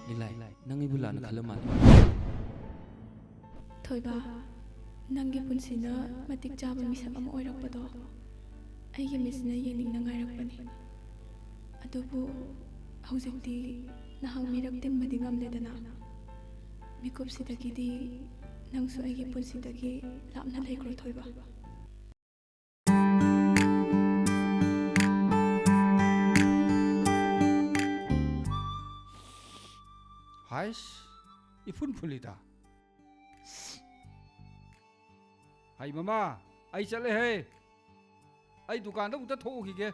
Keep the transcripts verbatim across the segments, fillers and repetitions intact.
ꯂꯤꯛꯂꯥꯏ, ꯅꯪ ꯑꯩꯕꯨ ꯂꯥꯟꯅ ꯈꯜꯂ ꯃꯥꯜꯂꯦ꯫ ꯊꯣꯏꯕ, ꯅꯪꯒꯤ ꯄꯨꯟꯁꯤꯅ ꯃꯇꯤꯛ ꯆꯥꯕ ꯃꯤꯁꯛ ꯑꯃ ꯑꯣꯏꯔꯛꯄꯗꯣ ꯑꯩꯒꯤ ꯃꯤꯠꯁꯤꯅ ꯌꯦꯡꯅꯤꯡꯅ ꯉꯥꯏꯔꯛꯄꯅꯤ꯫ ꯑꯗꯨꯕꯨ ꯍꯧꯖꯤꯛꯇꯤ ꯅꯍꯥꯛ ꯃꯤꯔꯛ ꯇꯤꯟꯕꯗꯤ ꯉꯝꯂꯦꯗꯅ꯫ ꯃꯤꯀꯨꯞꯁꯤꯗꯒꯤꯗꯤ ꯅꯪꯁꯨ ꯑꯩꯒꯤ ꯄꯨꯟꯁꯤꯗꯒꯤ ꯂꯥꯞꯅ ꯂꯩꯈ꯭ꯔꯣ, ꯊꯣꯏꯕ꯫ ꯍꯥꯏꯁ, ꯏꯐꯨꯟ ꯐꯨꯜꯂꯤꯗ꯫ ꯍꯩ ꯃꯃꯥ, ꯑꯩ ꯆꯠꯂꯦꯍꯦ꯫ ꯑꯩ ꯗꯨꯀꯥꯟꯗ ꯑꯃꯨꯛꯇ ꯊꯣꯛꯎꯈꯤꯒꯦ꯫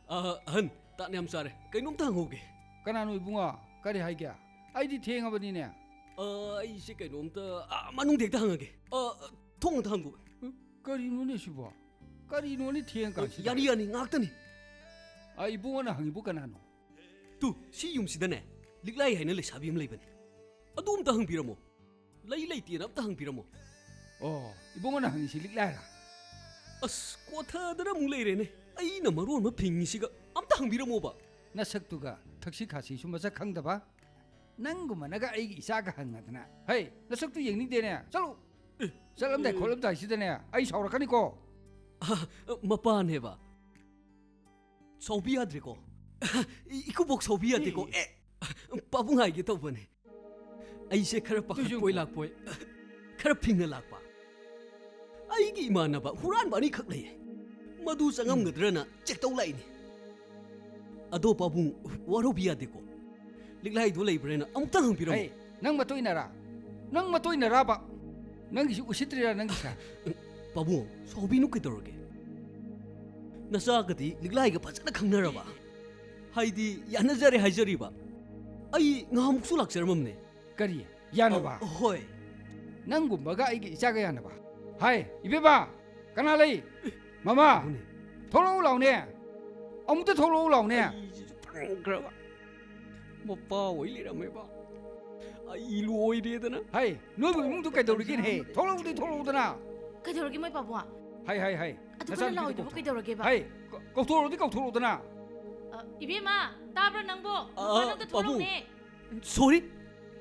ꯑ, ꯑꯍꯟ, ꯇꯥꯟ ꯌꯥꯝ ꯆꯥꯔꯦ꯫ ꯀꯩꯅꯣꯝꯇ ꯍꯪꯍꯧꯒꯦ꯫ ꯀꯅꯥꯅꯣ ꯏꯕꯨꯡꯉꯣ? ꯀꯔꯤ ꯍꯥꯏꯒꯦ? ꯑꯩꯗꯤ ꯊꯦꯡꯉꯕꯅꯤꯅꯦ꯫ ꯑ, ꯑꯩꯁꯦ ꯀꯩꯅꯣꯝꯇ, ꯑ, ꯃꯅꯨꯡꯗ ꯍꯦꯛꯇ ꯍꯪꯉꯒꯦ꯫ ꯑ, ꯊꯣꯡ ꯑꯝꯇ ꯍꯥꯡꯗꯣꯛꯑꯣ꯫ ꯀꯔꯤꯅꯣꯅꯦ ꯁꯤꯕꯣ? ꯀꯔꯤꯅꯣꯅꯦ ꯊꯦꯡ ꯀꯥꯟꯁꯤꯗ? ꯌꯥꯅꯤ, ꯌꯥꯅꯤ, ꯉꯥꯛꯇꯅꯤ꯫ ꯑ, ꯏꯕꯨꯡꯉꯣꯅ ꯍꯪꯉꯤꯕꯨ ꯀꯅꯥꯅꯣ? ꯇꯨ, ꯁꯤ ꯌꯨꯝꯁꯤꯗꯅꯦ, ꯂꯤꯛꯂꯥꯏ ꯍꯥꯏꯅ ꯂꯩꯁꯥꯕꯤ ꯑꯃ ꯂꯩꯕꯅꯤ꯫ ꯑꯗꯨ ꯑꯝꯇ ꯍꯪꯕꯤꯔꯝꯃꯣ꯫ ꯂꯩ ꯂꯩꯇꯦꯅ ꯑꯝꯇ ꯍꯪꯕꯤꯔꯝꯃꯣ꯫ ꯑꯣ, ꯏꯕꯨꯡꯉꯣꯅ ꯍꯪꯉꯤꯁꯤ ꯂꯤꯛꯂꯥꯏꯔꯥ? ꯑꯁ, ꯀꯣꯊꯗꯅ ꯑꯃꯨꯛ ꯂꯩꯔꯦꯅꯦ꯫ ꯑꯩꯅ ꯃꯔꯣꯟ ꯑꯃ ꯐꯤꯡꯉꯤꯁꯤꯒ꯫ ꯑꯝꯇ ꯍꯪꯕꯤꯔꯝꯃꯣꯕ꯫ ꯅꯁꯛꯇꯨꯒ ꯊꯛꯁꯤ ꯈꯥꯁꯤꯁꯨ ꯃꯁꯛ ꯈꯪꯗꯕ꯫ ꯅꯪꯒꯨꯝꯕꯅꯒ ꯑꯩꯒꯤ ꯏꯆꯥꯒ ꯍꯪꯉꯗꯅ꯫ ꯍꯩ, ꯅꯁꯛꯇꯨ ꯌꯦꯡꯅꯤꯡꯗꯦꯅꯦ꯫ ꯆꯠꯂꯨ꯫ ꯑꯦ, ꯆꯠꯂꯝꯗꯥꯏ ꯑꯦ꯫ ꯈꯣꯠꯂꯝꯗꯥꯏꯁꯤꯗꯅꯦ, ꯑꯩ ꯁꯥꯎꯔꯛꯀꯅꯤꯀꯣ꯫ ꯑ, ꯃꯄꯥꯅꯦꯕ꯫ ꯁꯥꯎꯕꯤ ꯌꯥꯗ꯭ꯔꯦꯀꯣ꯫ ꯏꯀꯨꯕꯣꯛ ꯁꯥꯎꯕꯤ ꯌꯥꯗꯦꯀꯣ꯫ ꯑꯦ꯫ ꯑꯦ, ꯄꯥꯕꯨꯡ ꯍꯥꯏꯒꯦ ꯇꯧꯕꯅꯦ꯫ ꯑꯩꯁꯦ ꯈꯔ ꯄꯥꯈꯠꯄꯣꯏ ꯂꯥꯛꯄꯣꯏ, ꯈꯔ ꯐꯤꯡꯅ ꯂꯥꯛꯄ꯫ ꯑꯩꯒꯤ ꯏꯃꯥꯟꯅꯕ ꯍꯨꯔꯥꯟꯕ ꯑꯅꯤꯈꯛ ꯂꯩꯌꯦ꯫ ꯃꯗꯨ ꯆꯪꯉꯝꯒꯗ꯭ꯔꯅ ꯆꯦꯛ ꯇꯧ ꯂꯥꯛꯏꯅꯦ꯫ ꯑꯗꯣ ꯄꯥꯕꯨꯡ, ꯋꯥꯔꯧꯕꯤ ꯌꯥꯗꯦꯀꯣ꯫ ꯂꯤꯛꯂꯥꯏꯗꯣ ꯂꯩꯕ꯭ꯔꯥꯅ ꯑꯃꯨꯛꯇ ꯍꯪꯕꯤꯔꯝꯃꯨ꯫ ꯍꯩ, ꯅꯪ ꯃꯇꯣꯏꯅꯔꯥ? ꯅꯪ ꯃꯇꯣꯏꯅꯔꯥꯕ? ꯅꯪꯒꯤꯁꯤ ꯎꯁꯤꯠꯇ꯭ꯔꯤꯔꯥ ꯅꯪꯒꯤꯁꯦ? ꯄꯥꯕꯨꯡ, ꯁꯥꯎꯕꯤꯅꯨ ꯀꯩꯗꯧꯔꯒꯦ? ꯅꯆꯥꯒꯗꯤ ꯂꯤꯛꯂꯥꯏꯒ ꯐꯖꯅ ꯈꯪꯅꯔꯕ? ꯍꯥꯏꯗꯤ ꯌꯥꯅꯖꯔꯦ ꯍꯥꯏꯖꯔꯤꯕ? ꯑꯩ ꯉꯍꯥꯟꯃꯨꯛꯁꯨ ꯂꯥꯛꯆꯔꯝꯃꯝꯅꯦ꯫ ꯀꯔꯤ? ꯌꯥꯅꯕ? ꯑ, ꯍꯣꯏ꯫ ꯅꯪꯒꯨꯝꯕꯒ ꯑꯩꯒꯤ ꯏꯆꯥꯒ ꯌꯥꯅꯕ? ꯍꯥꯏ, ꯏꯕꯦꯝꯃ, ꯀꯅꯥ ꯂꯩ? ꯃꯃꯥ, ꯊꯣꯛꯂꯛꯎ ꯂꯥꯎꯅꯦ꯫ ꯑꯃꯨꯛꯇ ꯊꯣꯛꯂꯛꯎ ꯂꯥꯎꯅꯦ꯫ ꯑꯩꯁꯤꯁꯨ ꯄꯪꯈ꯭ꯔꯕ꯫ ꯃꯄꯥ ꯑꯣꯏ ꯂꯩꯔꯝꯃꯦꯕ꯫ ꯑꯩ ꯂꯣꯏꯔꯦꯗꯅ꯫ ꯍꯩ, ꯅꯣꯏꯕꯨ ꯏꯃꯨꯡꯗꯨ ꯀꯩꯗꯧꯔꯤꯒꯦꯅꯦꯍꯦ? ꯊꯣꯛꯂꯛꯎꯗꯤ ꯊꯣꯛꯂꯛꯎꯗꯅ꯫ ꯀꯩꯗꯧꯔꯒꯦ ꯃꯣꯏ ꯄꯥꯕꯨꯡ? ꯍꯩ, ꯍꯩ, ꯍꯩ꯫ ꯑꯗꯨ ꯅꯆꯥꯅꯨꯄꯤꯗꯨ ꯀꯟꯅ ꯂꯥꯎꯔꯤꯗꯨꯕꯨ ꯀꯧꯊꯣꯛ-, ꯀꯩꯗꯧꯔꯒꯦꯕ? ꯍꯩ, ꯀ-, ꯀꯧꯊꯣꯛꯑꯣꯗꯤ ꯀꯧꯊꯣꯛꯂꯛꯎꯗꯅ꯫ ꯑ, ꯏꯕꯦꯝꯃ, ꯇꯥꯕ꯭ꯔꯥ ꯅꯪꯕꯣ? ꯑ, ꯃꯄꯥ ꯅꯪꯗ ꯄꯥꯕꯨꯡ꯫ ꯊꯣꯛꯂꯛꯎꯅꯦ꯫ Sorry꯫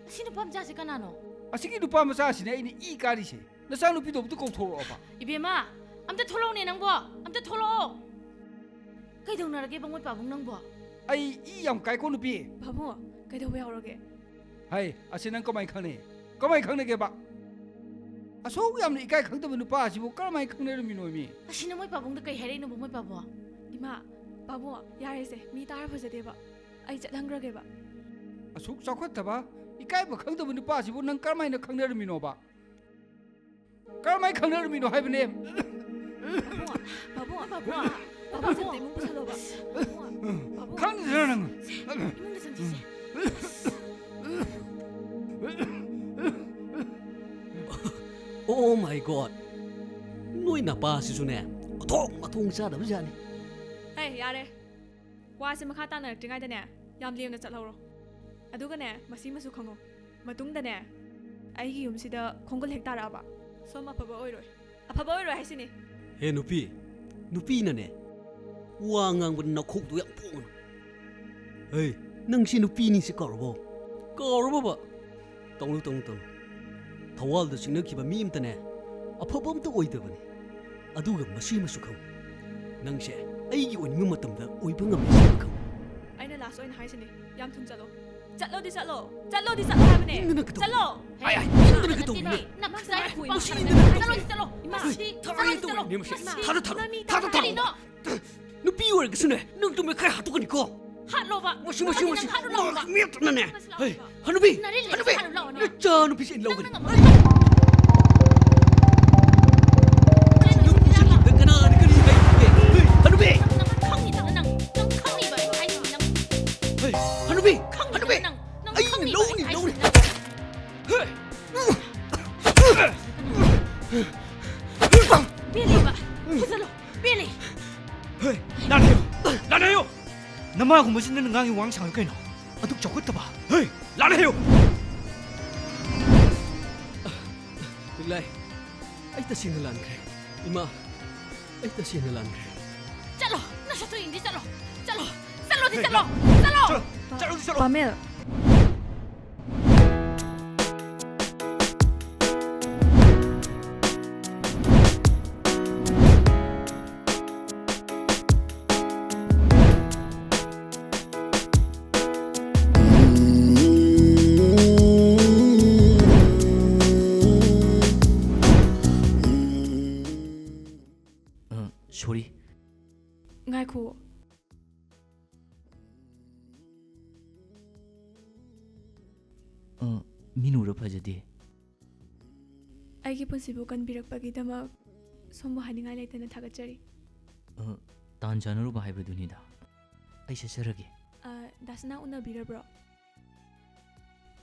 ꯑꯁꯤ ꯅꯨꯄꯥ ꯃꯆꯥꯁꯦ ꯀꯅꯥꯅꯣ? ꯑꯁꯤꯒꯤ ꯅꯨꯄꯥ ꯃꯆꯥꯁꯤꯅꯦ ꯑꯩꯅ ꯏ ꯀꯥꯔꯤꯁꯦ꯫ ꯅꯆꯥꯅꯨꯄꯤꯗꯣ ꯑꯝꯇ ꯀꯧꯊꯣꯔꯛꯑꯣꯕ꯫ ꯏꯕꯦꯝꯃ, ꯑꯝꯇ ꯊꯣꯛꯂꯛꯎꯅꯦ ꯅꯪꯕꯣ, ꯑꯝꯇ ꯊꯣꯛꯂꯛꯑꯣ꯫ ꯀꯩꯗꯧꯅꯔꯒꯦꯕ ꯃꯣꯏ ꯄꯥꯕꯨꯡ ꯅꯪꯕꯣ? ꯑꯩ ꯏ ꯌꯥꯝ ꯀꯥꯏꯀꯣ, ꯅꯨꯄꯤ꯫ ꯄꯥꯕꯨꯡ, ꯀꯩꯗꯧꯕ ꯌꯥꯎꯔꯒꯦ? ꯍꯩ, ꯑꯁꯤ ꯅꯪ ꯀꯃꯥꯏ ꯈꯪꯅꯩ? ꯀꯃꯥꯏ ꯈꯪꯅꯒꯦꯕ? ꯑꯁꯨꯛ ꯌꯥꯝꯅ ꯏꯀꯥꯏ ꯈꯪꯗꯕ ꯅꯨꯄꯥ ꯑꯁꯤꯕꯨ ꯀꯔꯝꯍꯥꯏꯅ ꯈꯪꯅꯔꯝꯃꯤꯅꯣ, ꯃꯤ? ꯑꯁꯤꯅ ꯃꯣꯏ ꯄꯥꯕꯨꯡꯗ ꯀꯩ ꯍꯥꯏꯔꯛꯏꯅꯣꯕ, ꯃꯣꯏ ꯄꯥꯕꯨꯡ? ꯏꯃꯥ, ꯄꯥꯕꯨꯡ, ꯌꯥꯔꯦꯁꯦ, ꯃꯤ ꯇꯥꯔ ꯐꯖꯗꯦꯕ꯫ ꯑꯩ ꯆꯠꯍꯟꯈ꯭ꯔꯒꯦꯕ꯫ ꯑꯁꯨꯛ ꯆꯥꯎꯈꯠꯇꯕ, ꯏꯀꯥꯏꯕ ꯈꯪꯗꯕ ꯅꯨꯄꯥꯁꯤꯕꯨ ꯅꯪ ꯀꯔꯝꯍꯥꯏꯅ ꯈꯪꯅꯔꯝꯃꯤꯅꯣꯕ? ꯀꯔꯝꯍꯥꯏꯅ ꯈꯪꯅꯔꯝꯃꯤꯅꯣ ꯍꯥꯏꯕꯅꯦ? ꯄꯥꯕꯨꯡ, ꯄꯥꯕꯨꯡ, ꯄꯥꯕꯨꯡ, ꯄꯥꯕꯨꯡ, ꯏꯃꯨꯡ ꯄꯨꯁꯜꯂꯣꯕ꯫ ꯄꯥꯕꯨꯡ, ꯄꯥꯕꯨꯡ꯫ ꯈꯪꯗ꯭ꯔꯥ ꯅꯪ? ꯏꯃꯨꯡꯗ ꯆꯪꯁꯤꯁꯦ꯫ Oh my God! ꯅꯣꯏ ꯅꯄꯥꯁꯤꯁꯨꯅꯦ, ꯃꯊꯣꯡ ꯃꯊꯣꯡ ꯆꯥꯗꯕ ꯖꯥꯠꯅꯤ꯫ ꯍꯦ, ꯌꯥꯔꯦ꯫ ꯋꯥꯁꯦ ꯃꯈꯥ ꯇꯥꯅꯔꯛꯇ꯭ꯔꯤꯉꯩꯗꯅꯦ, ꯌꯥꯝ ꯂꯦꯝꯅ ꯆꯠꯍꯧꯔꯣ꯫ ꯑꯗꯨꯒꯅꯦ, ꯃꯁꯤꯃꯁꯨ ꯈꯪꯉꯣ, ꯃꯇꯨꯡꯗꯅꯦ, ꯑꯩꯒꯤ ꯌꯨꯝꯁꯤꯗ ꯈꯣꯡꯒꯨꯜ ꯍꯦꯛ ꯇꯥꯔꯛꯑꯕ, ꯁꯣꯝ ꯑꯐꯕ ꯑꯣꯏꯔꯣꯏ꯫ ꯑꯐꯕ ꯑꯣꯏꯔꯣꯏ ꯍꯥꯏꯁꯤꯅꯤ꯫ ꯍꯦ ꯅꯨꯄꯤ, ꯅꯨꯄꯤꯅꯅꯦ, ꯋꯥ ꯉꯥꯡꯕꯗ ꯅꯈꯣꯛꯇꯣ ꯌꯥꯝ ꯄꯣꯡꯉꯅꯨ꯫ ꯍꯦ, ꯅꯪꯁꯤ ꯅꯨꯄꯤꯅꯤ ꯁꯤ ꯀꯥꯎꯔꯕꯣ? ꯀꯥꯎꯔꯕꯣꯕ? ꯇꯧꯅꯨ, ꯇꯧꯅꯨ, ꯇꯧꯅꯨ꯫ ꯊꯋꯥꯜꯗ ꯆꯤꯡꯅꯈꯤꯕ ꯃꯤ ꯑꯝꯇꯅꯦ, ꯑꯐꯕ ꯑꯝꯇ ꯑꯣꯏꯗꯕꯅꯤ꯫ ꯑꯗꯨꯒ ꯃꯁꯤꯃꯁꯨ ꯈꯪꯉꯨ, ꯅꯪꯁꯦ ꯑꯩꯒꯤ ꯑꯣꯏꯅꯤꯡꯕ ꯃꯇꯝꯗ ꯑꯣꯏꯕ ꯉꯝꯃꯤ ꯁꯤꯃ ꯈꯪꯉꯨ꯫ ꯑꯩꯅ ꯂꯥꯁ ꯑꯣꯏꯅ ꯍꯥꯏꯁꯤꯅꯤ, ꯌꯥꯝ ꯊꯨꯅ ꯆꯠꯂꯣ꯫ ꯆꯠꯂꯣꯗꯤ ꯆꯠꯂꯣ, ꯆꯠꯂꯣꯗꯤ ꯆꯠꯂꯣ ꯍꯥꯏꯕꯅꯦ꯫ ꯏꯪꯗꯅ ꯀꯩꯗꯧ-, ꯆꯠꯂꯣ꯫ ꯑꯥꯏ, ꯑꯥꯏ, ꯏꯪꯗꯅ ꯀꯩꯗꯧꯕꯅꯦ? ꯅꯪ ꯃꯁꯤ ꯏꯪꯗꯅ ꯀꯩꯗꯧꯕꯅꯦ? ꯆꯠꯂꯣꯗꯤ ꯆꯠꯂꯣ꯫ ꯏꯃꯥ, ꯊꯥꯔꯦ ꯆꯠꯂꯣꯗꯤ ꯆꯠꯂꯣ꯫ ꯇꯧꯕꯅꯦ ꯃꯁꯤ꯫ ꯏꯃꯥ, ꯊꯥꯗ ꯊꯥꯔꯣ, ꯏꯃꯥ, ꯃꯤ ꯊꯥꯗ ꯊꯥꯔꯣ꯫ ꯀꯔꯤꯅꯣ? ꯅꯨꯄꯤ ꯑꯣꯏꯔꯒꯁꯨꯅꯦ, ꯅꯪ ꯇꯨꯝꯃꯦ ꯈꯔ ꯍꯥꯠꯇꯣꯛꯀꯅꯤꯀꯣ꯫ ꯍꯥꯠꯂꯣꯕ꯫ ꯃꯁꯤ, ꯃꯁꯤ, ꯃꯁꯤ꯫ ꯍꯥꯠꯂꯣ, ꯍꯥꯠꯂꯣ, ꯍꯥꯠꯂꯣ꯫ ꯃꯤ ꯑꯝꯇꯅꯅꯦ꯫ ꯃꯁꯤ ꯍꯩ, ꯂꯥꯛꯑꯣꯕ꯫ ꯍꯅꯨꯕꯤ, ꯅꯔꯤꯜ ꯍꯅꯨꯕꯤ, ꯂꯩꯕꯁꯤ ꯍꯥꯠꯂꯣ, ꯂꯥꯛꯑꯣꯅꯦ꯫ ꯅꯆꯥ ꯅꯨꯄꯤꯁꯦ ꯑꯩꯅ ꯂꯧꯒꯅꯤ꯫ ꯅꯪ ꯉꯝꯃꯣꯏ꯫ ꯅꯃꯥꯒꯨꯝꯕꯁꯤ ꯅꯪꯅ ꯉꯥꯡꯉꯤ ꯋꯥꯉꯥꯡ ꯁꯉꯥꯡ ꯀꯩꯅꯣ? ꯑꯗꯨꯛ ꯆꯥꯎꯈꯠꯇꯕ꯫ ꯍꯦ! ꯂꯥꯟꯅ ꯍꯥꯏꯌꯨ! ꯂꯤꯛꯂꯥꯏ, ꯑꯩ ꯇꯁꯦꯡꯅ ꯂꯥꯟꯈ꯭ꯔꯦ꯫ ꯏꯃꯥ, ꯑꯩ ꯇꯁꯦꯡꯅ ꯂꯥꯟꯈ꯭ꯔꯦ꯫ ꯆꯠꯂꯣ! ꯅꯁꯛꯇꯨ ꯌꯦꯡꯗꯤ ꯆꯠꯂꯣ! ꯆꯠꯂꯣ! ꯆꯠꯂꯣꯗꯤ ꯍꯦ, ꯆꯠꯂꯣ! ꯂꯥꯟ-, ꯆꯠꯂꯣ! ꯆꯠꯂꯣ! ꯆꯠꯂꯣꯗꯤ ꯆꯠꯂꯣ! ꯄꯥꯃꯦꯜ! ꯑ, ꯁꯣꯔꯤ꯫ ꯉꯥꯏꯈꯣ꯫ ꯑ, ꯃꯤꯅ ꯎꯔ ꯐꯖꯗꯦ꯫ ꯑꯩꯒꯤ ꯄꯨꯟꯁꯤꯕꯨ ꯀꯟꯕꯤꯔꯛꯄꯒꯤꯗꯃꯛ ꯁꯣꯝꯕꯨ ꯍꯥꯏꯅꯤꯡꯉꯥꯏ ꯂꯩꯇꯅ ꯊꯥꯒꯠꯆꯔꯤ꯫ ꯑ, ꯇꯥꯟ ꯆꯥꯟꯅꯔꯨꯕ ꯍꯥꯏꯕꯗꯨꯅꯤꯗ꯫ ꯑꯩ ꯆꯠꯆꯔꯒꯦ꯫ ꯑ, ꯗꯥ ꯁꯅꯥ ꯎꯅꯕꯤꯔꯕ꯭ꯔꯣ?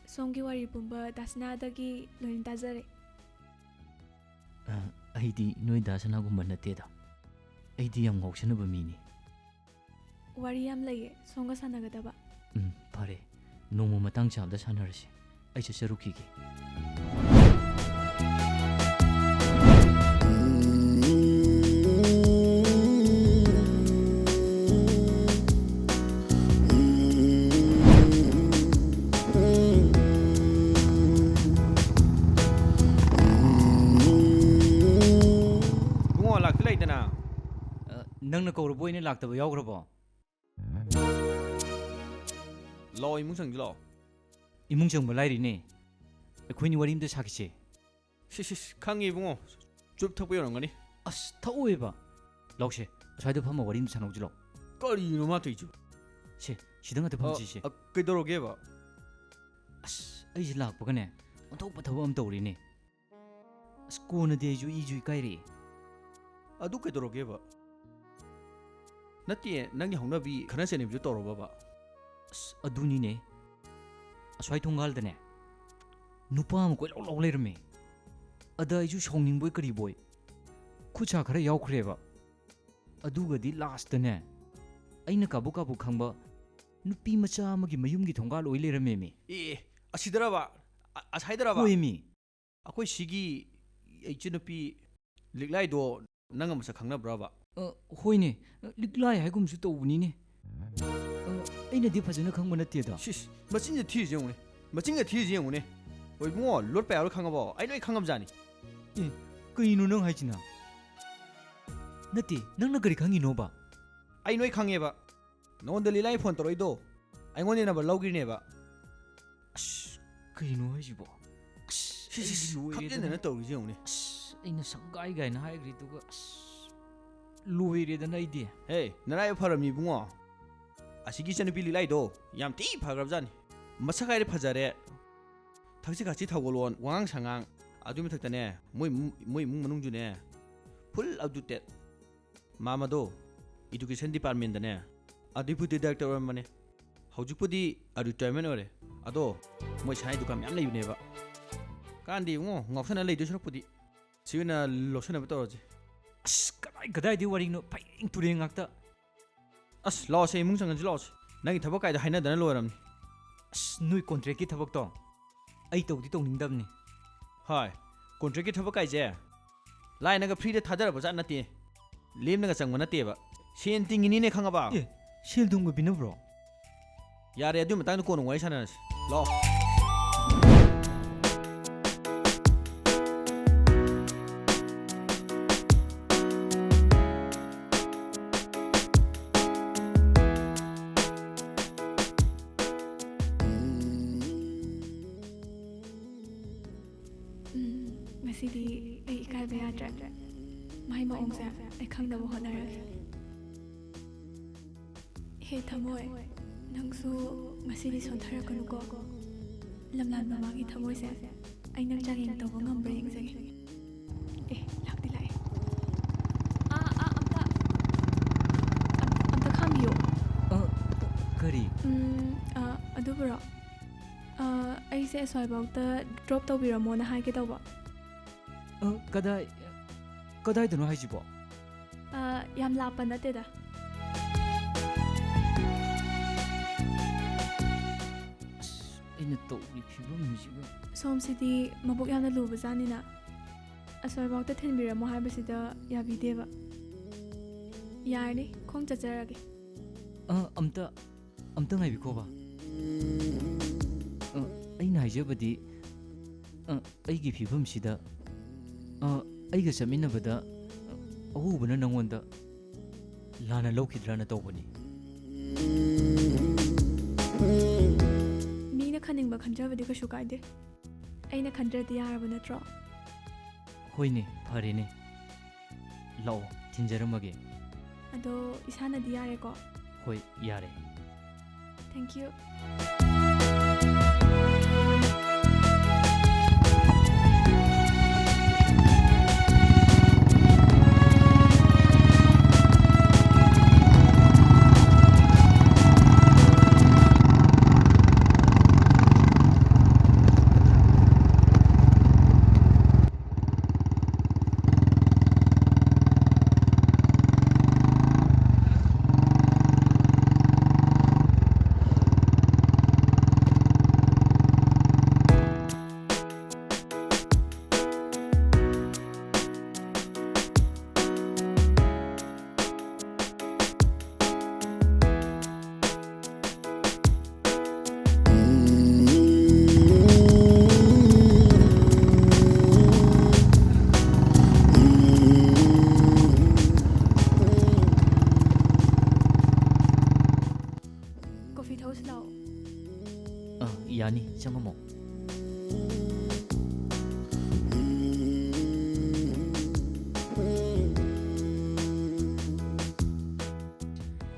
ꯁꯣꯝꯒꯤ ꯋꯥꯔꯤ ꯄꯨꯝꯕ ꯗꯥ ꯁꯅꯥꯗꯒꯤ ꯂꯣꯏꯅ ꯇꯥꯖꯔꯦ꯫ ꯑ, ꯑꯩꯗꯤ ꯅꯣꯏ ꯗꯥ ꯁꯅꯥꯒꯨꯝꯕ ꯅꯠꯇꯦꯗ꯫ ꯑꯩꯗꯤ ꯌꯥꯝ ꯉꯥꯎꯁꯟꯅꯕ ꯃꯤꯅꯤ꯫ ꯋꯥꯔꯤ ꯌꯥꯝ ꯂꯩꯌꯦ ꯁꯣꯝꯒ ꯁꯥꯟꯅꯒꯗꯕ꯫ ꯎꯝ, ꯐꯔꯦ꯫ ꯅꯣꯡꯃ ꯃꯇꯥꯡ ꯆꯥꯕꯗ ꯁꯥꯟꯅꯔꯁꯤ꯫ ꯑꯩ ꯆꯠꯆꯔꯨꯈꯤꯒꯦ꯫ ꯏꯕꯨꯡꯉꯣ, ꯂꯥꯛꯇꯤ ꯂꯩꯗꯅ꯫ ꯑ, ꯅꯪꯅ ꯀꯧꯔꯕ ꯑꯣꯏꯅ ꯂꯥꯛꯇꯕ ꯌꯥꯎꯈ꯭ꯔꯕꯣ? ꯂꯥꯛꯑꯣ, ꯏꯃꯨꯡ ꯆꯪꯁꯤ ꯂꯥꯛꯑꯣ꯫ ꯏꯃꯨꯡ ꯆꯪꯕ ꯂꯥꯏꯔꯤꯅꯦ꯫ ꯑꯩꯈꯣꯏꯅꯤ ꯋꯥꯔꯤ ꯑꯝꯇ ꯁꯥꯈꯤꯁꯦ꯫ ꯁꯤ, ꯁꯤ, ꯁꯤ, ꯈꯪꯉꯦ ꯏꯕꯨꯡꯉꯣ꯫ ꯆꯨꯔꯨꯞ ꯊꯛꯄ ꯌꯧꯔꯝꯒꯅꯤ꯫ ꯑꯁ, ꯊꯛꯑꯣꯏꯕ꯫ ꯂꯥꯛꯁꯦ, ꯑꯁ꯭ꯋꯥꯏꯗ ꯐꯝꯃ ꯋꯥꯔꯤ ꯑꯝꯇ ꯁꯥꯟꯅꯧꯁꯤ ꯂꯥꯛꯑꯣ꯫ ꯀꯔꯤꯅꯣ ꯃꯥ ꯇꯧꯔꯤꯁꯤꯕꯣ? ꯁꯦ, ꯁꯤꯗ ꯉꯥꯛꯇ ꯑ, ꯐꯝꯁꯤꯁꯦ꯫ ꯑ, ꯀꯩꯗꯧꯔꯒꯦꯕ? ꯑꯁ, ꯑꯩꯁꯦ ꯂꯥꯛꯄꯒꯅꯦ, ꯑꯣꯟꯊꯣꯛꯄ ꯊꯕꯛ ꯑꯃ ꯇꯧꯔꯤꯅꯦ꯫ ꯑꯁ, ꯀꯣꯟꯅꯗꯤ ꯑꯩꯁꯨ ꯏꯁꯨ ꯏꯀꯥꯏꯔꯛꯑꯦ꯫ ꯑꯗꯨ ꯀꯩꯗꯧꯔꯒꯦꯕ? ꯅꯠꯇꯦ, ꯅꯪꯒꯤ ꯍꯧꯅꯕꯤ ꯈꯠꯅ ꯆꯩꯅꯕꯤꯗꯨ ꯇꯧꯔꯕꯕ? ꯑꯁ, ꯑꯗꯨꯅꯤꯅꯦ꯫ ꯑꯁ꯭ꯋꯥꯏ ꯊꯣꯡꯒꯥꯜꯗꯅꯦ, ꯅꯨꯄꯥ ꯑꯃ ꯀꯣꯏꯂꯥꯎ ꯂꯥꯎ ꯂꯩꯔꯝꯃꯦ꯫ ꯑꯗ ꯑꯩꯁꯨ ꯁꯥꯎꯅꯤꯡꯕꯣꯏ ꯀꯔꯤꯕꯣꯏ ꯈꯨꯠ ꯁꯥ ꯈꯔ ꯌꯥꯎꯈ꯭ꯔꯦꯕ꯫ ꯑꯗꯨꯒꯗꯤ ꯂꯥꯁꯇꯅꯦ, ꯑꯩꯅ ꯀꯥꯕꯨ ꯀꯥꯕꯨ ꯈꯪꯕ ꯅꯨꯄꯤ ꯃꯆꯥ ꯑꯃꯒꯤ ꯃꯌꯨꯝꯒꯤ ꯊꯣꯡꯒꯥꯜ ꯑꯣꯏ ꯂꯩꯔꯝꯃꯦꯃꯤ꯫ ꯑꯦ, ꯑꯦ, ꯑꯁꯤꯗꯔꯕ? ꯑ-, ꯑꯁꯥꯏꯗꯔꯕ? ꯍꯣꯏꯃꯤ꯫ ꯑꯩꯈꯣꯏ ꯁꯤꯒꯤ ꯏꯆꯟꯅꯨꯄꯤ ꯂꯤꯛꯂꯥꯏꯗꯣ ꯅꯪ ꯃꯁꯛ ꯈꯪꯅꯕ꯭ꯔꯕ? ꯑ, ꯍꯣꯏꯅꯦ, ꯂꯤꯛꯂꯥꯏ ꯍꯥꯏꯒꯨꯝꯁꯨ ꯇꯧꯕꯅꯤꯅꯦ꯫ ꯑ, ꯑꯩꯅꯗꯤ ꯐꯖꯅ ꯈꯪꯕ ꯅꯠꯇꯦꯗ꯫ ꯁꯤꯁ, ꯃꯆꯤꯟꯁꯦ ꯊꯤꯔꯤꯁꯦ ꯌꯦꯡꯉꯨꯅꯦ, ꯃꯆꯤꯟꯒ ꯊꯤꯔꯤꯁꯦ ꯌꯦꯡꯉꯨꯅꯦ꯫ ꯍꯣꯏ ꯏꯕꯨꯡꯉꯣ, ꯂꯣꯠꯄ ꯌꯥꯔꯣꯏ ꯈꯪꯉꯕꯣ? ꯑꯩ ꯂꯣꯏ ꯈꯪꯉꯕꯖꯥꯠꯅꯤ꯫ ꯑꯦ, ꯀꯩꯅꯣ ꯅꯪ ꯍꯥꯏꯁꯤꯅ? ꯅꯠꯇꯦ, ꯅꯪꯅ ꯀꯔꯤ ꯈꯪꯉꯤꯅꯣꯕ? ꯑꯩ ꯂꯣꯏ ꯈꯪꯉꯦꯕ꯫ ꯅꯉꯣꯟꯗ ꯂꯤꯂꯥꯏ ꯐꯣꯟ ꯇꯧꯔꯛꯏꯗꯣ ꯑꯩꯉꯣꯟꯗ ꯅꯝꯕꯔ ꯂꯧꯈ꯭ꯔꯤꯅꯦꯕ꯫ ꯑꯁ, ꯀꯩꯅꯣ ꯍꯥꯏꯁꯤꯕꯣ? ꯑꯁ, ꯁꯤ, ꯁꯤ, ꯑꯩꯗꯤ ꯁꯤ, ꯂꯣꯏꯔꯦꯗꯅ꯫ ꯈꯪꯖꯤꯟꯗꯅ ꯇꯧꯔꯤꯁꯦ ꯌꯦꯡꯉꯨꯅꯦ꯫ ꯑꯁ, ꯑꯩꯅ ꯁꯪꯒꯥꯏ ꯀꯥꯏꯅ ꯍꯥꯏꯈ꯭ꯔꯤꯗꯨꯒ, ꯑꯁ, ꯂꯣꯏꯔꯦꯗꯅ ꯑꯩꯗꯤ꯫ ꯍꯦ, ꯅꯔꯥꯏꯕꯛ ꯐꯔꯕꯅꯤ ꯏꯕꯨꯡꯉꯣ꯫ ꯑꯁꯤꯒꯤ ꯏꯆꯟꯅꯨꯄꯤ ꯂꯤꯂꯥꯏꯗꯣ ꯌꯥꯝ ꯊꯤ ꯐꯈ꯭ꯔꯕꯖꯥꯠꯅꯤ꯫ ꯃꯁꯛ ꯍꯥꯏꯔꯦ ꯐꯖꯔꯦ꯫ ꯊꯛꯁꯤ ꯈꯥꯁꯤ ꯊꯧꯒꯜꯂꯣꯟ, ꯋꯥꯉꯥꯡ ꯁꯉꯥꯡ, ꯑꯗꯨꯒꯤ ꯃꯊꯛꯇꯅꯦ, ꯃꯣꯏ ꯏꯃꯨꯡ, ꯃꯣꯏ ꯏꯃꯨꯡ ꯃꯅꯨꯡꯁꯨꯅꯦ, full up to date꯫ ꯃꯥꯃꯗꯣ education departmentꯗꯅꯦ deputy director ꯑꯣꯏꯔꯝꯕꯅꯦ꯫ ꯍꯧꯖꯤꯛꯄꯨꯗꯤ retirement ꯑꯣꯏꯔꯦ꯫ ꯑꯗꯣ ꯃꯣꯏ ꯁꯅꯥꯒꯤ ꯗꯨꯀꯥꯟ ꯃꯌꯥꯝ ꯂꯩꯕꯅꯦꯕ꯫ ꯀꯥꯟꯗꯦ ꯏꯕꯨꯡꯉꯣ, ꯉꯥꯎꯁꯟꯅ ꯂꯩꯗꯣꯏ ꯁꯔꯨꯛꯄꯨꯗꯤ꯫ ꯁꯤ ꯑꯣꯏꯅ ꯂꯧꯁꯟꯅꯕ ꯇꯧꯔꯁꯦ꯫ ꯑꯁ, ꯀꯗꯥꯏ ꯀꯗꯥꯏꯗꯩ ꯋꯥꯔꯤꯅꯣ? ꯐꯩꯔꯦꯡ ꯇꯨꯔꯦꯡ ꯉꯥꯛꯇ꯫ ꯑꯁ, ꯂꯥꯛꯑꯣꯁꯦ, ꯏꯃꯨꯡ ꯆꯪꯉꯁꯤ, ꯂꯥꯛꯑꯣꯁꯦ꯫ ꯅꯪꯒꯤ ꯊꯕꯛ ꯀꯥꯏꯗꯣ ꯍꯥꯏꯅꯗꯅ ꯂꯣꯏꯔꯝꯅꯤ꯫ ꯑꯁ, ꯅꯣꯏ contractꯀꯤ ꯊꯕꯛꯇꯣ ꯑꯩ ꯇꯧꯗꯤ ꯇꯧꯅꯤꯡꯗꯕꯅꯤ꯫ ꯍꯣꯏ, contractꯀꯤ ꯊꯕꯛ ꯀꯥꯏꯁꯦ ꯂꯥꯏꯅꯒ freeꯗ ꯊꯥꯗꯔꯕ ꯖꯥꯠ ꯅꯠꯇꯦ꯫ ꯂꯦꯝꯅꯒ ꯆꯪꯕ ꯅꯠꯇꯦꯕ꯫ ꯁꯦꯟ ꯇꯤꯡꯉꯤꯅꯤꯅꯦ, ꯈꯪꯉꯕ? ꯑꯦ, ꯁꯦꯜ ꯊꯨꯝꯒ ꯄꯤꯅꯕ꯭ꯔꯣ? ꯌꯥꯔꯦ, ꯑꯗꯨꯒꯤ ꯃꯇꯥꯡꯗ ꯀꯣꯟꯅ ꯋꯥꯔꯤ ꯁꯥꯟꯅꯔꯁꯤ꯫ ꯂꯥꯛꯑꯣ꯫ ꯎꯝ, ꯉꯁꯤꯗꯤ ꯑꯩ ꯏꯀꯥꯏꯕ ꯌꯥꯗ꯭ꯔꯦ꯫ ꯃꯥꯏ ꯃꯑꯣꯡꯁꯦ ꯑꯩ ꯈꯪꯅꯕ ꯍꯣꯠꯅꯔꯒꯦ꯫ ꯍꯦ ꯊꯃꯣꯏ, ꯅꯪꯁꯨ ꯉꯁꯤꯗꯤ ꯁꯣꯟꯊꯔꯛꯀꯅꯨꯀꯣ꯫ ꯂꯝꯂꯥꯟꯕ ꯃꯥꯒꯤ ꯊꯃꯣꯏꯁꯦ ꯑꯩ ꯅꯪ ꯆꯥꯡꯌꯦꯡ ꯇꯧꯕ ꯉꯝꯕ꯭ꯔꯥ ꯌꯦꯡꯖꯒꯦ꯫ ꯑꯦ, ꯂꯥꯛꯇꯤ ꯂꯥꯛꯑꯦ꯫ ꯑꯥ, ꯑꯥ, ꯑꯝꯇ, ꯑꯝ-, ꯑꯝꯇ ꯈꯥꯝꯕꯤꯌꯨ꯫ ꯑ, ꯀꯔꯤ? ꯎꯝ, ꯑ, ꯑꯗꯨꯕꯨꯔꯣ? ꯑ, ꯑꯩꯁꯦ ꯑꯁ꯭ꯋꯥꯏꯐꯥꯎꯇ drop ꯇꯧꯕꯤꯔꯝꯃꯣꯅ ꯍꯥꯏꯒꯦ ꯇꯧꯕ꯫ ꯑ, ꯀꯗꯥꯏ, ꯀꯗꯥꯏꯗꯅꯣ ꯍꯥꯏꯁꯤꯕꯣ? ꯑ, ꯌꯥꯝ ꯂꯥꯞꯄ ꯅꯠꯇꯦꯗ꯫ ꯑꯩꯅ ꯇꯧꯔꯤ ꯐꯤꯕꯝꯁꯤꯒ꯫ ꯁꯣꯝꯁꯤꯗꯤ ꯃꯕꯨꯛ ꯌꯥꯝꯅ ꯂꯨꯕꯖꯥꯠꯅꯤꯅ, ꯑꯁꯣꯏꯕꯥꯎꯇ ꯊꯤꯟꯕꯤꯔꯝꯃꯣ ꯍꯥꯏꯕꯁꯤꯗ ꯌꯥꯕꯤꯗꯦꯕ꯫ ꯌꯥꯔꯅꯤ, ꯈꯣꯡ ꯆꯠꯆꯔꯒꯦ꯫ ꯑ, ꯑꯝꯇ, ꯑꯝꯇ ꯉꯥꯏꯕꯤꯈꯣꯕ꯫ ꯑ, ꯑꯩꯅ ꯍꯥꯏꯖꯕꯗꯤ, ꯑ, ꯑꯩꯒꯤ ꯐꯤꯕꯝꯁꯤꯗ, ꯑ, ꯑꯩꯒ ꯆꯠꯃꯤꯟꯅꯕꯗ, ꯑ, ꯑꯎꯕꯅ ꯅꯪꯉꯣꯟꯗ ꯂꯥꯟꯅ ꯂꯧꯈꯤꯗ꯭ꯔꯅ ꯇꯧꯕꯅꯤ꯫ ꯃꯤꯅ ꯈꯟꯅꯤꯡꯕ ꯈꯟꯖꯕꯗꯤ ꯀꯩꯁꯨ ꯀꯥꯏꯗꯦ꯫ ꯑꯩꯅ ꯈꯟꯗ꯭ꯔꯗꯤ ꯌꯥꯔꯕ ꯅꯠꯇ꯭ꯔꯣ? ꯍꯣꯏꯅꯦ, ꯐꯔꯦꯅꯦ꯫ ꯂꯥꯛꯑꯣ, ꯊꯤꯟꯖꯔꯝꯃꯒꯦ꯫ ꯑꯗꯣ ꯏꯁꯥꯅꯗꯤ ꯌꯥꯔꯦꯀꯣ? ꯍꯣꯏ, ꯌꯥꯔꯦ꯫ Thank you꯫ ꯀꯣꯐꯤ ꯊꯛꯎꯁꯤ ꯂꯥꯛꯑꯣ꯫ ꯑ, ꯌꯥꯅꯤ, ꯆꯪꯉꯝꯃꯣ꯫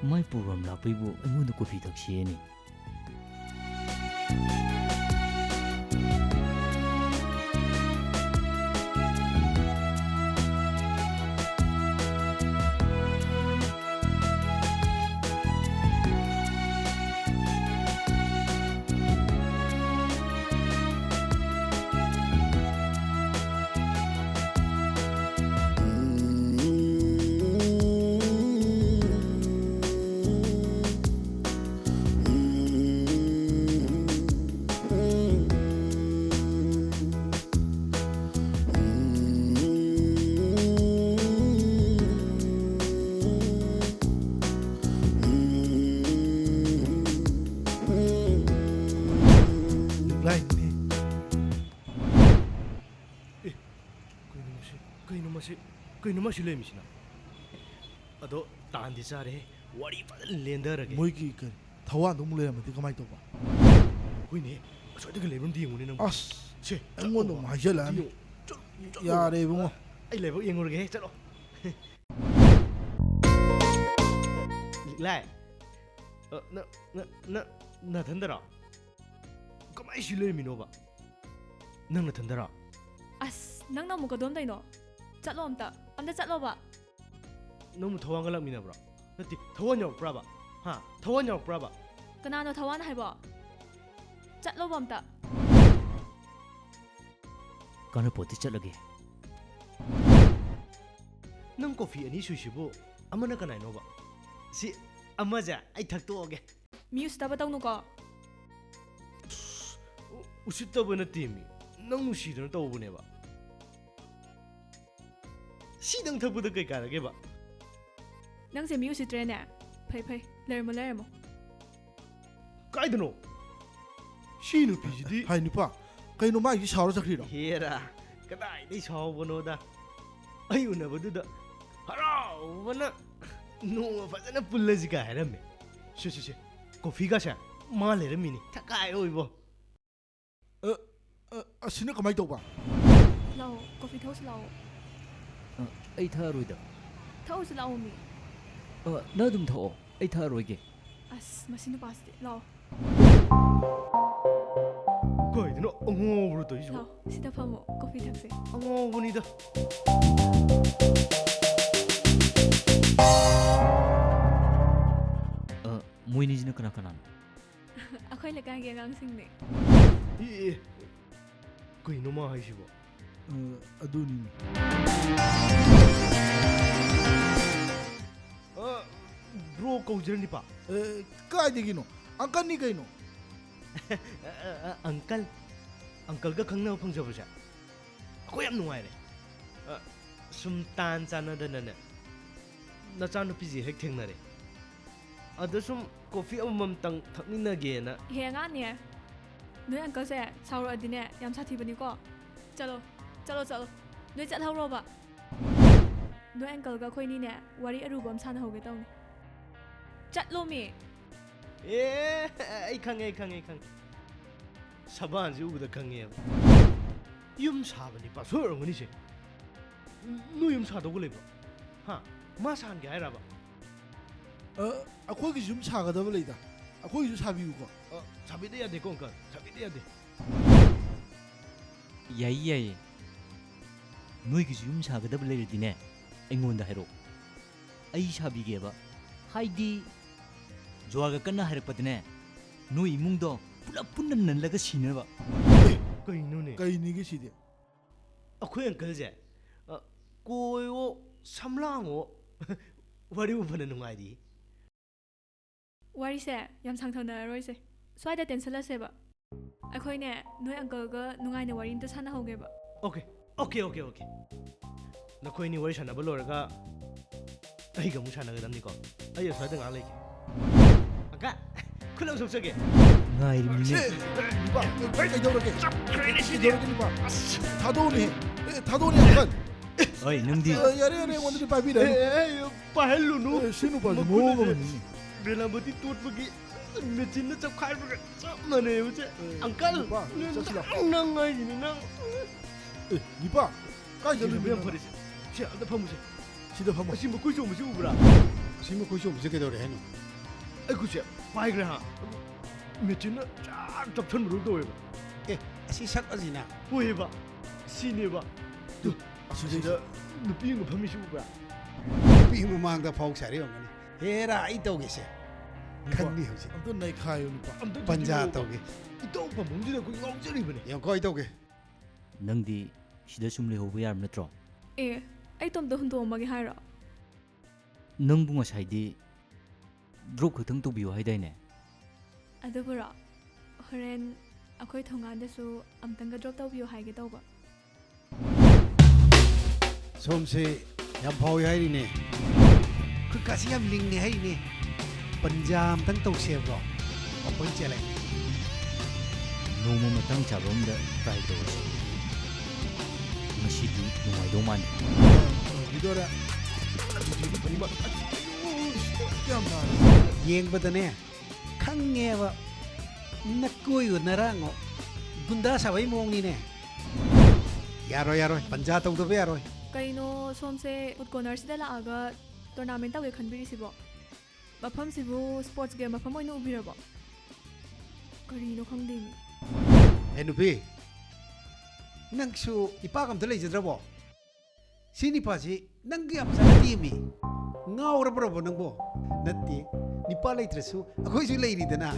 ꯃꯥꯏ program ꯂꯥꯛꯄꯩꯕꯨ ꯑꯩꯉꯣꯟꯗ ꯀꯣꯐꯤ ꯊꯛꯁꯦꯅꯦ꯫ ꯁꯤ ꯀꯩꯅꯣ ꯃꯥ ꯁꯤ ꯂꯩꯔꯝꯃꯤꯁꯤꯅ? ꯑꯗꯣ ꯇꯥꯟꯗꯤ ꯆꯥꯔꯦꯍꯦ, ꯋꯥꯔꯤ ꯐꯖꯅ ꯂꯦꯟꯗꯔꯒꯦ꯫ ꯃꯣꯏꯒꯤ ꯀꯔꯤ ꯊꯋꯥꯟꯗꯣ ꯑꯃꯨꯛ ꯂꯩꯔꯝꯃꯗꯤ ꯀꯃꯥꯏꯅ ꯇꯧꯕ? ꯍꯣꯏꯅꯦ, ꯑꯁ꯭ꯋꯥꯏꯗꯒ ꯂꯩꯕ꯭ꯔꯣ ꯑꯝꯇ ꯌꯦꯡꯉꯨꯅꯦ ꯅꯪꯕꯣ꯫ ꯑꯁ ꯁꯦ, ꯑꯩꯉꯣꯟꯗ ꯑꯃꯨꯛ ꯍꯥꯏꯖꯜꯂꯛꯑꯅꯤ꯫ ꯆꯠꯂꯣ, ꯆꯠꯂꯣ꯫ ꯌꯥꯔꯦ ꯏꯕꯨꯡꯉꯣ꯫ ꯑꯩ ꯂꯥꯏꯕꯛ ꯌꯦꯡꯉꯨꯔꯒꯦ, ꯆꯠꯂꯣ꯫ ꯂꯤꯛꯂꯥꯏ, ꯑ, ꯅ-, ꯅ-, ꯅ-, ꯅꯊꯟꯗꯔꯣ? ꯀꯃꯥꯏ ꯁꯤ ꯂꯩꯔꯝꯃꯤꯅꯣꯕ? ꯅꯪ ꯅꯊꯟꯗꯔꯣ? ꯑꯁ, ꯅꯪꯅ ꯑꯃꯨꯛ ꯀꯗꯣꯝꯗꯩꯅꯣ? ꯆꯠꯂꯣ ꯑꯝꯇ꯫ ꯑꯝꯇ ꯆꯠꯂꯣꯕ꯫ ꯅꯪꯕꯨ ꯊꯋꯥꯟꯒ ꯂꯥꯛꯃꯤꯟꯅꯕ꯭ꯔꯣ? ꯅꯠꯇꯦ, ꯊꯋꯥꯟ ꯌꯥꯎꯔꯛꯄ꯭ꯔꯥꯕ? ꯍꯥ? ꯊꯋꯥꯟ ꯌꯥꯎꯔꯛꯄ꯭ꯔꯥꯕ? ꯀꯅꯥꯅꯣ ꯊꯋꯥꯟ ꯍꯥꯏꯕꯣ? ꯆꯠꯂꯣꯕ ꯑꯝꯇ꯫ ꯀꯥꯟꯅꯄꯣꯠꯇꯤ, ꯆꯠꯂꯒꯦ꯫ ꯅꯪ ꯀꯣꯐꯤ ꯑꯅꯤ ꯁꯨꯏꯁꯤꯕꯨ ꯑꯃꯅ ꯀꯅꯥꯏꯅꯣꯕ? ꯁꯤ ꯑꯃꯁꯦ ꯑꯩ ꯊꯛꯇꯣꯛꯑꯒꯦ꯫ ꯃꯤ ꯎꯁꯤꯠꯇꯕ ꯇꯧꯅꯨꯀꯣ꯫ ꯎ-, ꯎꯁꯤꯠꯇꯕ ꯅꯠꯇꯦꯃꯤ, ꯅꯪ ꯅꯨꯡꯁꯤꯗꯅ ꯇꯧꯕꯅꯦꯕ꯫ ꯁꯤꯗꯪ ꯊꯛꯄꯗ ꯀꯩ ꯀꯥꯟꯅꯒꯦꯕ? ꯅꯪꯁꯦ ꯃꯤ ꯎꯁꯤꯠꯇ꯭ꯔꯦꯅꯦ꯫ ꯐꯩ ꯐꯩ, ꯂꯩꯔꯝꯃꯣ ꯂꯩꯔꯝꯃꯣ꯫ ꯀꯥꯏꯗꯅꯣ? ꯁꯤ ꯅꯨꯄꯤꯁꯤꯗꯤ꯫ ꯍꯥꯏ ꯅꯨꯄꯥ, ꯀꯩꯅꯣ ꯃꯥꯒꯤ ꯁꯥꯎꯔ ꯆꯠꯈ꯭ꯔꯤꯔꯣ? ꯍꯦꯔꯥ, ꯀꯗꯥꯏꯗꯩ ꯁꯥꯎꯕꯅꯣꯗ? ꯑꯩ ꯎꯅꯕꯗꯨꯗ ꯍꯔꯥꯎꯕꯅ ꯅꯣꯡꯃ ꯐꯖꯅ ꯄꯨꯜꯂꯁꯤ ꯀꯥꯏ ꯍꯥꯏꯔꯝꯃꯦ꯫ ꯁꯦ, ꯁꯦ, ꯁꯦ, ꯀꯣꯐꯤꯒꯁꯦ ꯃꯥ ꯂꯩꯔꯝꯃꯤꯅꯤ꯫ ꯊꯛꯀꯥꯏ ꯑꯣꯏꯕꯣ꯫ ꯑ, ꯑ, ꯑꯁꯤꯅ ꯀꯃꯥꯏꯅ ꯇꯧꯕ? ꯂꯥꯛꯑꯣ, ꯀꯣꯐꯤ ꯊꯛꯎꯁꯤ ꯂꯥꯛꯑꯣ꯫ ꯑ, ꯑꯩ ꯊꯛꯑꯔꯣꯏꯗ꯫ ꯊꯛꯎꯁꯤ ꯂꯥꯛꯑꯣ ꯃꯤ꯫ ꯑ, ꯅꯪ ꯑꯗꯨꯝ ꯊꯛꯑꯣ, ꯑꯩ ꯊꯛꯑꯔꯣꯏꯒꯦ꯫ ꯑꯁ, ꯃꯁꯤ ꯅꯨꯄꯥꯁꯤꯗꯤ꯫ ꯂꯥꯛꯑꯣ꯫ ꯀꯩꯗꯅꯣ ꯑꯉꯥꯎꯕ꯭ꯔꯣ ꯇꯧꯔꯤꯁꯤꯕꯣ? ꯂꯥꯛꯑꯣ, ꯁꯤꯗ ꯐꯝꯃꯣ, ꯀꯣꯐꯤ ꯊꯛꯁꯦ꯫ ꯑꯉꯥꯎꯕꯅꯤꯗ꯫ ꯑ, ꯃꯣꯏꯅꯤꯁꯤꯅ ꯀꯅꯥ ꯀꯅꯥꯅꯣ? ꯑꯩꯈꯣꯏ ꯂꯩꯀꯥꯏꯒꯤ ꯑꯉꯥꯡꯁꯤꯡꯅꯦ꯫ ꯑꯦ, ꯑꯦ, ꯀꯩꯅꯣ ꯃꯥ ꯍꯥꯏꯁꯤꯕꯣ? ꯑ, ꯑꯗꯨꯅꯤꯅꯦ꯫ ꯑ, ꯕ꯭ꯔꯣ ꯀꯧꯖꯔꯅꯤꯄꯥ꯫ ꯑ, ꯀꯥꯏꯗꯒꯤꯅꯣ? ꯑꯪꯀꯜꯅꯤ ꯀꯩꯅꯣ꯫ ꯑ, ꯑ, ꯑ, ꯑꯪꯀꯜ, ꯑꯪꯀꯜꯒ ꯈꯪꯅꯕ ꯐꯪꯖꯕꯁꯦ ꯑꯩꯈꯣꯏ ꯌꯥꯝ ꯅꯨꯡꯉꯥꯏꯔꯦ꯫ ꯑ, ꯁꯨꯝ ꯇꯥꯟ ꯆꯥꯟꯅꯗꯅꯅꯦ, ꯅꯆꯥꯅꯨꯄꯤꯁꯦ ꯍꯦꯛ ꯊꯦꯡꯅꯔꯦ꯫ ꯑꯗ ꯁꯨꯝ ꯀꯣꯐꯤ ꯑꯃꯃꯝꯇꯪ ꯊꯛꯃꯤꯟꯅꯒꯦꯅ꯫ ꯏꯍꯦ ꯑꯉꯥꯡꯅꯦ, ꯅꯣꯏ ꯑꯪꯀꯜꯁꯦ ꯁꯥꯎꯔꯛꯑꯗꯤꯅꯦ ꯌꯥꯝ ꯁꯥꯊꯤꯕꯅꯤꯀꯣ꯫ ꯆꯠꯂꯣ, ꯆꯠꯂꯣ, ꯆꯠꯂꯣ꯫ ꯅꯣꯏ ꯆꯠꯍꯧꯔꯣꯕ꯫ ꯅꯣꯏ ꯑꯪꯀꯜꯒ ꯑꯩꯈꯣꯏꯅꯤꯅꯦ, ꯋꯥꯔꯤ ꯑꯔꯨꯕ ꯑꯃ ꯁꯥꯟꯅꯍꯧꯒꯦ ꯇꯧꯅꯤ꯫ ꯆꯠꯂꯣꯃꯤ! ꯑꯦ, ꯑꯩ ꯈꯪꯉꯦ, ꯑꯩ ꯈꯪꯉꯦ, ꯑꯩ ꯈꯪꯉꯦ꯫ ꯁꯕꯥꯟꯁꯤ ꯎꯕꯗ ꯈꯪꯉꯦꯕ꯫ ꯌꯨꯝ ꯁꯥꯕ ꯅꯤꯄꯥ ꯁꯣꯏ ꯑꯣꯏꯔꯝꯒꯅꯤꯁꯦ꯫ ꯅꯣꯏ ꯌꯨꯝ ꯁꯥꯗꯧꯕ ꯂꯩꯕ꯭ꯔꯣ? ꯍꯥ? ꯃꯥ ꯁꯥꯍꯟꯒꯦ ꯍꯥꯏꯔꯕ? ꯑ, ꯑꯩꯈꯣꯏꯒꯤꯁꯨ ꯌꯨꯝ ꯁꯥꯒꯗꯕ ꯂꯩꯗ꯫ ꯑꯩꯈꯣꯏꯒꯤꯁꯨ ꯁꯥꯕꯤꯌꯨꯀꯣ꯫ ꯑ, ꯁꯥꯕꯤꯗ ꯌꯥꯗꯦꯀꯣ, ꯑꯪꯀꯜ꯫ ꯁꯥꯕꯤꯗ ꯌꯥꯗꯦ꯫ ꯌꯥꯏꯌꯦ, ꯌꯥꯏꯌꯦ꯫ ꯅꯣꯏꯒꯤꯁꯨ ꯌꯨꯝ ꯁꯥꯒꯗꯕ ꯂꯩꯔꯗꯤꯅꯦ, ꯑꯩꯉꯣꯟꯗ ꯍꯥꯏꯔꯛꯑꯣ꯫ ꯑꯩ ꯁꯥꯕꯤꯒꯦꯕ꯫ ꯍꯥꯏꯗꯤ, ꯖ꯭ꯋꯥꯔꯒ ꯀꯟꯅ ꯍꯥꯏꯔꯛꯄꯗꯅꯦ, ꯅꯣꯏ ꯏꯃꯨꯡꯗꯣ ꯄꯨꯂꯞ ꯄꯨꯟꯅ ꯅꯜꯂꯒ ꯁꯤꯅꯕ꯫ ꯀꯩꯅꯣꯅꯦ? ꯀꯩꯅꯤꯒꯦ ꯁꯤꯗꯤ? ꯑꯩꯈꯣꯏ ꯑꯪꯀꯜꯁꯦ, ꯑ, ꯀꯣꯏꯋꯣ, ꯁꯝꯂꯥꯡꯉꯣ, ꯋꯥꯔꯤꯕꯨ ꯐꯅ ꯅꯨꯡꯉꯥꯏꯔꯤ꯫ ꯋꯥꯔꯤꯁꯦ ꯌꯥꯝ ꯁꯥꯡꯊꯅꯔꯔꯣꯏꯁꯦ, ꯁ꯭ꯋꯥꯏꯗ ꯇꯦꯟꯁꯜꯂꯁꯦꯕ꯫ ꯑꯩꯈꯣꯏꯅꯦ, ꯅꯣꯏ ꯑꯪꯀꯜꯒ ꯅꯨꯡꯉꯥꯏꯅ ꯋꯥꯔꯤ ꯑꯝꯇ ꯁꯥꯟꯅꯍꯧꯒꯦꯕ꯫ Okay, okay, okay, okay. ꯅꯈꯣꯏ ꯑꯅꯤ ꯋꯥꯔꯤ ꯁꯥꯟꯅꯕ ꯂꯣꯏꯔꯒ ꯑꯩꯒ ꯑꯃꯨꯛ ꯁꯥꯟꯅꯒꯗꯕꯅꯤꯀꯣ꯫ ꯑꯩ ꯑꯁ꯭ꯋꯥꯏꯗ ꯉꯥꯏꯍꯥꯛ ꯂꯩꯒꯦ꯫ ꯑꯪꯀꯜ, ꯈꯨꯠ ꯑꯃ ꯁꯣꯛꯆꯒꯦ꯫ ꯉꯥꯏꯔꯤꯕꯅꯤꯅꯦ꯫ ꯅꯤꯄꯥ, ꯀꯩꯗꯧꯔꯒꯦ? ꯀꯩꯗꯧꯔꯒꯦ ꯅꯤꯄꯥ? ꯊꯥꯗꯣꯛꯎꯅꯦ꯫ ꯑꯦ, ꯊꯥꯗꯣꯛꯎꯅꯦ ꯑꯪꯀꯜ꯫ ꯍꯣꯏ, ꯅꯪꯗꯤ꯫ ꯑꯦ, ꯌꯥꯔꯦ, ꯌꯥꯔꯦ, ꯑꯩꯉꯣꯟꯗꯗꯤ ꯄꯥꯏꯕꯤꯔꯅꯨ꯫ ꯑꯦ, ꯑꯦ, ꯄꯥꯏꯍꯜꯂꯨꯅꯨ꯫ ꯑꯦ, ꯁꯤ ꯅꯨꯄꯥꯁꯤ ꯃꯈꯨꯠ ꯑꯁꯦ ꯅꯣꯛꯑꯕꯅꯤ꯫ ꯕꯦꯂꯥꯕꯇꯤ ꯇꯣꯠꯄꯒꯤ ꯃꯦꯆꯤꯟꯅ ꯆꯞꯈꯥꯏꯕꯒ ꯆꯞ ꯃꯥꯟꯅꯩꯕ ꯁꯦ꯫ ꯑꯦ, ꯑꯪꯀꯜ, ꯅꯨꯄꯥ, ꯅꯪ, ꯆꯠꯁꯤꯜꯂꯣ꯫ ꯅꯪ ꯍꯥꯏꯁꯤꯅꯤ ꯅꯪ꯫ ꯑꯦ, ꯅꯤꯄꯥ, ꯀꯥꯏ ꯁꯤꯅꯕꯨ ꯆꯠꯂꯨꯏꯅꯣ ꯌꯥꯝ ꯅꯪ? ꯐꯔꯦꯁꯦ꯫ ꯁꯤ ꯑꯝꯇ ꯐꯝꯃꯨꯁꯦ꯫ ꯁꯤꯗ ꯐꯝꯃꯣ꯫ ꯑꯁꯤ ꯃꯈꯨꯏ ꯆꯣꯡꯕꯁꯤ ꯎꯕ꯭ꯔꯥ? ꯑꯁꯤ ꯃꯈꯨꯏ ꯆꯣꯡꯕꯁꯦ ꯀꯩꯗꯧꯔꯦ ꯍꯥꯏꯅꯣ? ꯑꯩ ꯈꯨꯠꯁꯦ ꯄꯥꯏꯈ꯭ꯔꯦ ꯍꯥ꯫ ꯃꯦꯆꯤꯟꯅ ꯆꯥꯛ ꯆꯞꯁꯟꯕꯗꯧ ꯇꯧꯋꯦꯕ꯫ ꯑꯦ, ꯑꯁꯤ ꯁꯛ ꯑꯁꯤꯅ? ꯍꯣꯏꯕ꯫ ꯁꯤꯅꯦꯕ꯫ ꯑꯁꯤꯗ ꯑꯁꯤꯗ ꯅꯨꯄꯤ ꯑꯃ ꯐꯝꯃꯤꯁꯤ ꯎꯕ꯭ꯔꯥ? ꯅꯨꯄꯤ ꯃꯃꯥꯡꯗ ꯐꯥꯎ ꯁꯥꯔꯤ ꯑꯣꯏꯔꯝꯒꯅꯤ꯫ ꯍꯦꯔꯥ, ꯑꯩ ꯇꯧꯒꯦꯁꯦ꯫ ꯈꯟꯕꯤ ꯍꯧꯖꯤꯛ꯫ ꯑꯝꯇ ꯅꯩꯈꯥꯏꯌꯨ ꯅꯨꯄꯥ꯫ ꯑꯝꯇ ꯄꯟꯖꯥ ꯇꯧꯒꯦ꯫ ꯏꯇꯧ ꯄꯥꯝꯕꯣꯝꯁꯤꯗ ꯑꯩꯈꯣꯏ ꯉꯥꯎꯖꯔꯤꯕꯅꯦ꯫ ꯌꯦꯡꯉꯨꯀꯣ, ꯑꯩ ꯇꯧꯒꯦ꯫ ꯅꯪꯗꯤ ꯁꯤꯗ ꯁꯨꯝ ꯂꯩꯍꯧꯕ ꯌꯥꯔꯕ ꯅꯠꯇ꯭ꯔꯣ? ꯑꯦ, ꯑꯩ ꯇꯣꯝꯇ ꯍꯨꯟꯗꯣꯛꯑꯝꯃꯒꯦ ꯍꯥꯏꯔꯣ? ꯅꯪꯕꯨ ꯉꯁꯥꯏꯗꯤ ꯗ꯭ꯔꯣꯞ ꯈꯛꯇꯪ ꯇꯧꯕꯤꯌꯨ ꯍꯥꯏꯗꯥꯏꯅꯦ? ꯑꯗꯨꯕꯨꯔꯣ, ꯍꯣꯔꯦꯟ ꯑꯩꯈꯣꯏ ꯊꯣꯡꯒꯥꯟꯗꯁꯨ ꯑꯝꯇꯪꯒ ꯗ꯭ꯔꯣꯞ ꯇꯧꯕꯤꯌꯨ ꯍꯥꯏꯒꯦ ꯇꯧꯕ꯫ ꯁꯣꯝꯁꯦ ꯌꯥꯝ ꯐꯥꯎꯏ ꯍꯥꯏꯔꯤꯅꯦ꯫ ꯈꯨꯠꯀꯥꯁꯤ ꯌꯥꯝ ꯂꯤꯡꯉꯦ ꯍꯥꯏꯔꯤꯅꯦ꯫ ꯄꯟꯖꯥ ꯑꯝꯇꯪ ꯇꯧꯁꯦꯕ꯭ꯔꯣ? ꯃꯈꯣꯏ ꯆꯦꯜꯂꯦ꯫ ꯅꯣꯡꯃ ꯃꯇꯥꯡ ꯆꯥꯕ ꯑꯝꯗ ꯇ꯭ꯔꯥꯏ ꯇꯧꯔꯁꯤ꯫ ꯉꯁꯤꯗꯤ ꯅꯨꯡꯉꯥꯏꯗꯧ ꯃꯥꯟꯗꯦ꯫ ꯌꯥꯝ ꯅꯥꯔꯦ꯫ ꯌꯦꯡꯕꯗꯅꯦ ꯈꯪꯉꯦꯕ, ꯅꯀꯣꯏꯒ ꯅꯔꯥꯡꯉꯣ ꯒꯨꯟꯗꯥ ꯁꯥꯕꯩ ꯃꯑꯣꯡꯅꯤꯅꯦ꯫ ꯌꯥꯔꯣꯏ, ꯌꯥꯔꯣꯏ, ꯄꯟꯖꯥ ꯇꯧꯗꯕ ꯌꯥꯔꯣꯏ꯫ ꯀꯩꯅꯣ, ꯁꯣꯝꯁꯦ ꯐꯨꯗ ꯀꯣꯔꯅꯔꯁꯤꯗ ꯂꯥꯛꯑꯒ ꯇꯣꯔꯅꯥꯃꯦꯟ ꯇꯧꯒꯦ ꯈꯟꯕꯤꯔꯤꯁꯤꯕꯣ? ꯃꯐꯝꯁꯤꯕꯨ ꯁ꯭ꯄꯣꯔꯠꯁꯀꯤ ꯃꯐꯝ ꯑꯣꯏꯅ ꯎꯕꯤꯔꯕꯣ? ꯀꯔꯤꯅꯣ ꯈꯪꯗꯦꯃꯤ꯫ ꯑꯦ ꯅꯨꯄꯤ, ꯅꯪꯁꯨ ꯏꯄꯥꯒ ꯑꯝꯇ ꯂꯩꯖꯗ꯭ꯔꯕꯣ? ꯁꯤ ꯅꯤꯄꯥꯁꯤ ꯅꯪꯒ ꯌꯥꯝ ꯆꯥꯟꯅꯗꯦꯃꯤ꯫ ꯉꯥꯎꯔꯕ꯭ꯔꯕꯣ ꯅꯪꯕꯣ? ꯅꯠꯇꯦ, ꯅꯤꯄꯥ ꯂꯩꯇ꯭ꯔꯁꯨ ꯑꯩꯈꯣꯏꯁꯨ ꯂꯩꯔꯤꯗꯅ꯫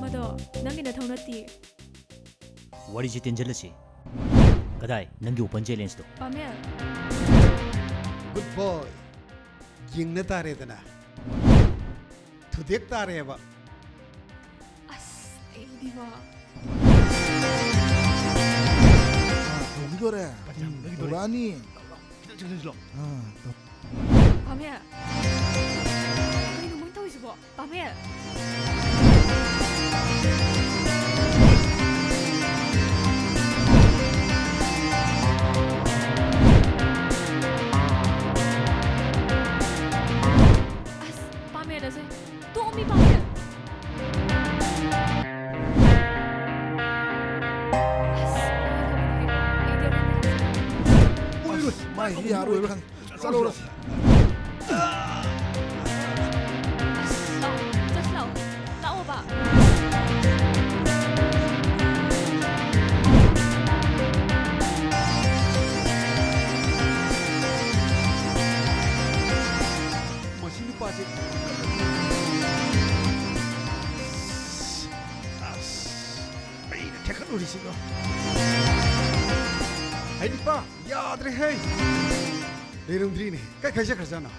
ꯃꯗꯣ ꯅꯪꯒꯤ ꯅꯊꯧ ꯅꯠꯇꯦ꯫ ꯋꯥꯔꯤꯁꯤ ꯇꯦꯟꯖꯜꯂꯁꯤ꯫ ꯀꯗꯥꯏ ꯅꯪꯒꯤ ꯑꯣꯄꯟ ꯆꯦꯂꯦꯟꯖꯇꯣ? ꯄꯥꯃꯦꯜ꯫ ꯒꯨꯗ ꯕꯣꯏ꯫ ꯌꯦꯡꯅ ꯇꯥꯔꯦꯗꯅ꯫ ꯊꯨꯗꯦꯛ ꯇꯥꯔꯦꯕ꯫ ꯑꯁ, ꯑꯩꯗꯤꯕ꯫ ꯑꯥ, ꯇꯧꯈꯤꯗꯣꯔꯦ꯫ ꯎꯝ, ꯇꯧꯔꯛꯑꯅꯤ꯫ ꯈꯤꯇꯪ ꯆꯪꯁꯤꯜꯂꯣ꯫ ꯑꯥ, ꯇꯧ- ꯄꯥꯃꯦꯜ꯫ ꯀꯩꯅꯣ ꯃꯣꯏ ꯇꯧꯔꯤꯁꯤꯕꯣ? ꯄꯥꯃꯦꯜ꯫ ꯑꯁ, ꯄꯥꯃꯦꯜ ꯑꯁꯦ ꯇꯣꯛꯑꯝꯃꯤ ꯄꯥꯃꯦꯜ꯫ ꯑꯁ, ꯑꯩꯗꯤ ꯑꯃꯨꯛ ꯑꯣꯏꯔꯣꯏ, ꯃꯥꯏꯁꯤ ꯌꯥꯔꯣꯏ ꯈꯪ-, ꯆꯠꯂꯨꯔꯣ꯫ ꯑꯁ, ꯂꯥꯛꯑꯣ, ꯆꯠꯁꯤ ꯂꯥꯛꯑꯣ꯫ ꯂꯥꯛꯑꯣꯕ꯫ ꯃꯁꯤ ꯅꯨꯄꯥꯁꯦ꯫ ꯑꯁ, ꯑꯩꯅ ꯊꯦꯛꯀꯠꯂꯨꯔꯤꯁꯤꯒ꯫ ꯍꯩ ꯅꯨꯄꯥ, ꯌꯥꯗ꯭ꯔꯦꯍꯦ꯫ ꯂꯩꯔꯝꯗ꯭ꯔꯤꯅꯦ꯫ ꯀꯥꯏ ꯀꯥꯏ ꯆꯠꯈ꯭ꯔꯖꯥꯠꯅꯣ?